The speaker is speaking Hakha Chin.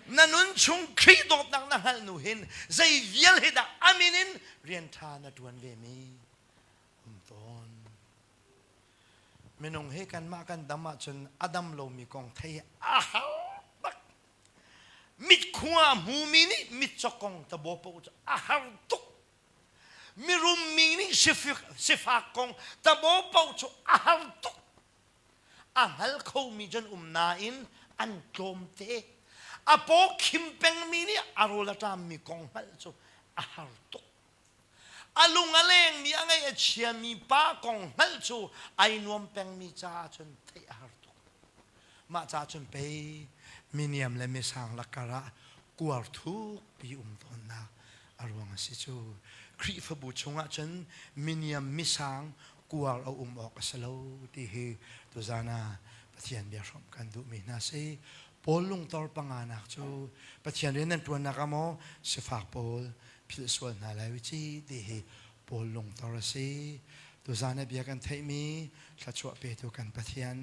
Na nun chung Khrih dawtnak na hngalh nu hin zei vial hi dah a min in rian ṭha na ṭuan ve mi um tawn. Minung hi kanmah kan dam ahcun a dam lomi kong thei a har bak. Mitkhua hmumi nih mitcaw kong tabaw paoh cu a har tuk. Mirum mi nih sifak kong tabaw paoh cu a har tuk. A hngal khomi cun um nain an tlawmte. A paw khim pengmi nih a rawl a ṭammi kong hngalh cu a har tuk. A lung a lengmi a ngaih a chiami pa kong hngalh cu ai nuam pengmi caah cun theih a har tuk. Mah caah cun pei miniam le misang lakar ah kuar thukpi um tawnnak a ruang a si cu. Khrihfabu chungah cun miniam misang kuar a um awk a si lo ti hi tuzan ah Pathian bia hrawmh kan duhmi hna si. Paul lungtor panganak cu Pathian rian nan ṭuannak ah maw sifak pawl philh sual hna lai u ci ti hi Paul lungtor a si. Tuzan ah bia kan theihmi thluachuah petu kan Pathian.